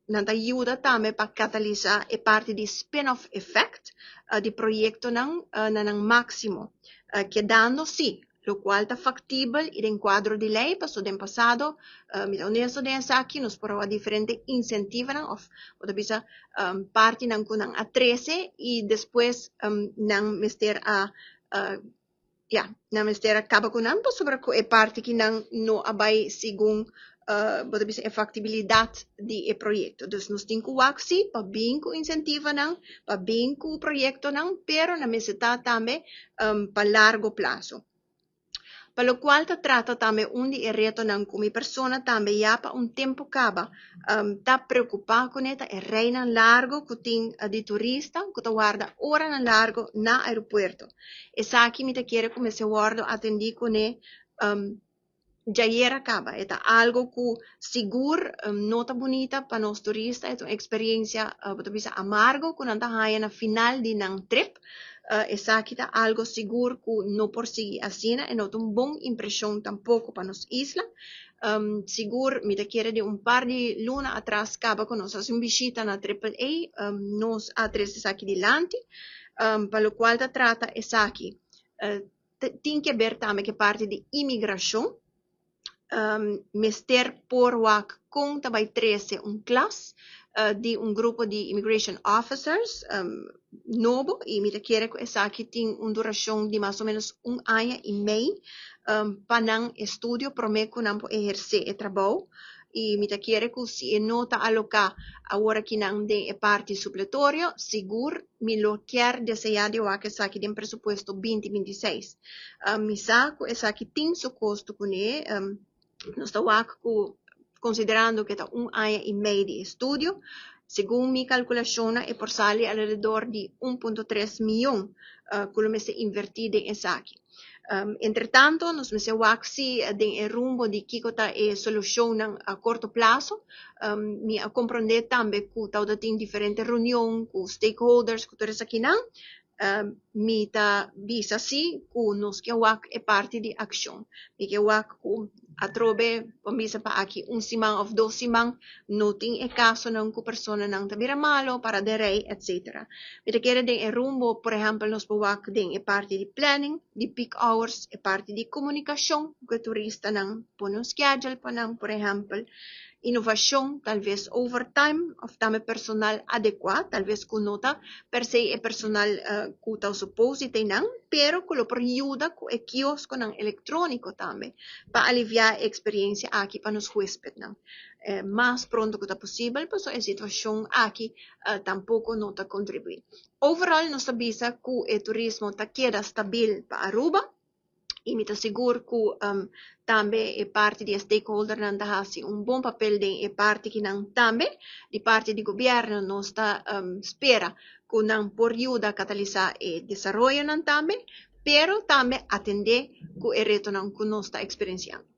Nan ta yuda tambe pa katalisa e parti di spin-off effect di proyektonan na nan máksimo. Kedando si, lokual ta faktibel i den kuadro di lei, paso den pasado, mi ta honesto den esaki, nos por a diferente insentivonan òf bo ta bisa partinan ku nan a trese i despues nan mester a ya, nan mester a kaba ku nan pasobra ku e parti ku nan no a bai segun bo ta bisa e faktibilidat di e proyekto. Dus nos tin ku wak si pa bin ku insentivonan, pa bin ku proyektonan, pero nan mester ta tambe pa largo plaso. Pa lokual ta trata tambe un di e retonan ku mi persona tambe ya pa un tempu kaba ta preokupá kuné ta e reinan largu ku tin di turista ku ta warda oranan largu na aeropuerto. Esaki mi ta kere ku mester wòrdu atendí kuné djayera kaba. E ta algu ku sigur no ta bunita pa nos turista, e ta un eksperensia, bo ta bisa, amargo ku nan ta haña na final di nan trip. Esaki ta algu sigur ku no por sigui asina e no ta un bon impreshon tampoko pa nos isla. Sigur mi ta kere di un par di luna atras kaba ku nos hasi un bishita na AAA, nos a trese esaki dilanti. Pa lokual ta trata esaki tin ke ber tambe ku e parti di imigrashon. Mester por wak kon ta bai trese un klas di un grupo di immigration officers nobo i mi ta kere ku esaki tin un durashon di mas o ménos un aña i mei pa nan estudio promé ku nan por ehersé e trabou. I mi ta kere ku si e no ta aloká awor akinan den e parti supletorio, sigur mi lo kier deseá di wak esaki den presupuesto 2026. Mi sa ku esaki tin su kosto kuné, nos ta wak ku konsiderando ku ta un aña i mei di estudio, segun mi kalkulashon e por sali alrededor di 1.3 mion ku lo mester invertí den esaki. Entretanto, nos mester wak si den e rumbo di kiko ta e solushonnan a korto plaso. Mi a komprondé tambe ku tin diferente reunion ku stakeholders ku tur esakinan. Mi ta bisa si ku nos ke wak e parti di akshon. Mi ke wak ku atrobe ban bisa pa aki un siman òf 2 siman no tin e kasonan ku personanan ta bira malu, para den rei, etc. Mi ta kere den e rumbo, por ehèmpel, nos por wak den e parti di planning, di peak hours, e parti di komunikashon ku e turistanan pone un schedule pa nan, por ehèmpel, inovashon, talbes overtime òf tambe personal adekuá, talbes ku no ta per se e personal ku ta supose nan, pero ku lo por yuda ku e kioskonan elektróniko tambe pa aliviá e eksperensia aki pa nos huéspednan. Mas pronto ku ta posibel, pasobra e situashon aki tampoko no ta kontribuí. Overall nos ta bisa ku e turismo ta keda stabil pa Aruba i mi ta sigur ku tambe e parti di stakeholdernan ta hasi un bon papel den e parti akinan tambe. Di parti di gobièrnu nos ta spera ku nan por yuda katalisá e desaroyonan tambe, pero tambe atendé ku e retonan ku nos ta eksperensiando.